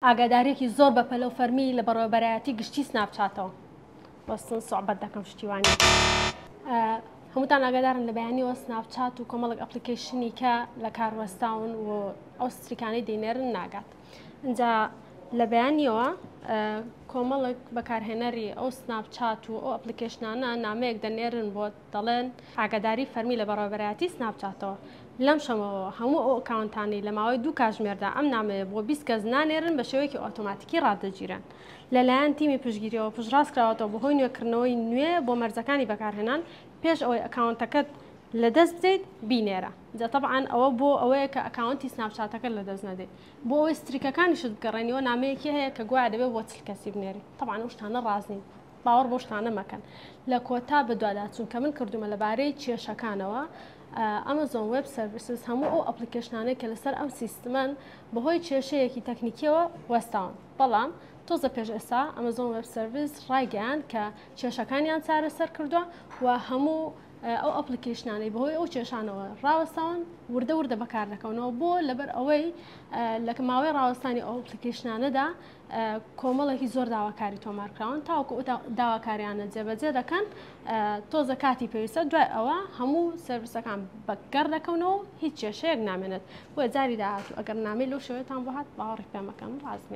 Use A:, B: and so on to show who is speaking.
A: ئاگاداریەکی زۆر بەپەلە و فەرمی لە بەڕێوەبەرایەتی گشتی سناپچاتەوە وەستن سوعبەت دەکەم شتیوانی هەمووتان ئاگادارن لە بەیانیەوە سناپچات و کۆمەڵک application ی کە لە کار وەستاون و ئەو streak انەی دەینێرن ناگات ئینجا لە بەیانیەوە کۆمەڵک بەکارهێنەری ئەو سناپچات و ئەو application انە نامەیەک دەنێرن بۆ دەڵێن، ئاگاداری فەرمی لە بەڕێوەبەرایەتی سناپچاتەوە، لەم شەمەوە هەموو ئەو ئەکاونتانەی لە ماوەی دوو کاژمێردا ئەم نامەیە بۆ 20 کەس نانێرن بە شێوەیەکی ئۆتۆماتیکی ڕادەگیرێن لەلایەن تیمی پشتگیریەوە پشتڕاستکراوەتەوە بەهۆی نوێکردنەوەی نوێ بۆ مەرجەکانی بەکارهێنان پێش ئەوەی ئەکاونتەکەت لەدەست بدەیت بینێرە. جا تەبعەن ئەوە بۆ ئەوەیە کە ئەکاونتی سناپچاتەکەت لەدەست نەدەیت بۆ ئەوەی streak ەکانیشت بگەڕێنیەوە نامەیەکی هەیە کە گوایە دەبێت بۆ 40 کەسی بنێری تەبعەن ئەو شتانە ڕاست نین. باوەڕ بەو شتانە مەکەن. لە کۆتا بەدواداچوون کە من کردوومە لەبارەی کێشەکانەوە، Amazon Web Services هەموو ئەو application انەی کە لەسەر ئەم سیستمەن بەهۆی کێشەیەکی تەکنیکیەوە وەستاون. بەڵام تۆزە پێش ئێستا Amazon Web Service ڕایگەیاند کە کێشەکانیان چارەسەر کردووە و هەموو ئەو application انەی بەهۆی ئەو کێشانەوە ڕاوەستاون وردە وردە بەکاردەکەونەوە بۆ لەبەر ئەوەی لە ماوەی ڕاوەستانی ئەو application انەدا کۆمەڵێکی زۆر داواکاری تۆمارکراون تاوەکو ئەو داواکاریانە جێبەجێ دەکەن تۆزە کاتی پێویستە دوای ئەوە هەموو سێرڤیسەکان بەگەڕ دەکەونەوە هیچ کێشەیەک نامێنێت بۆیە جاری داهاتوو ئەگەر نامەی لەو شێوەیەتان بۆ هات باوەڕی پێ مەکەن ڕاست نییە.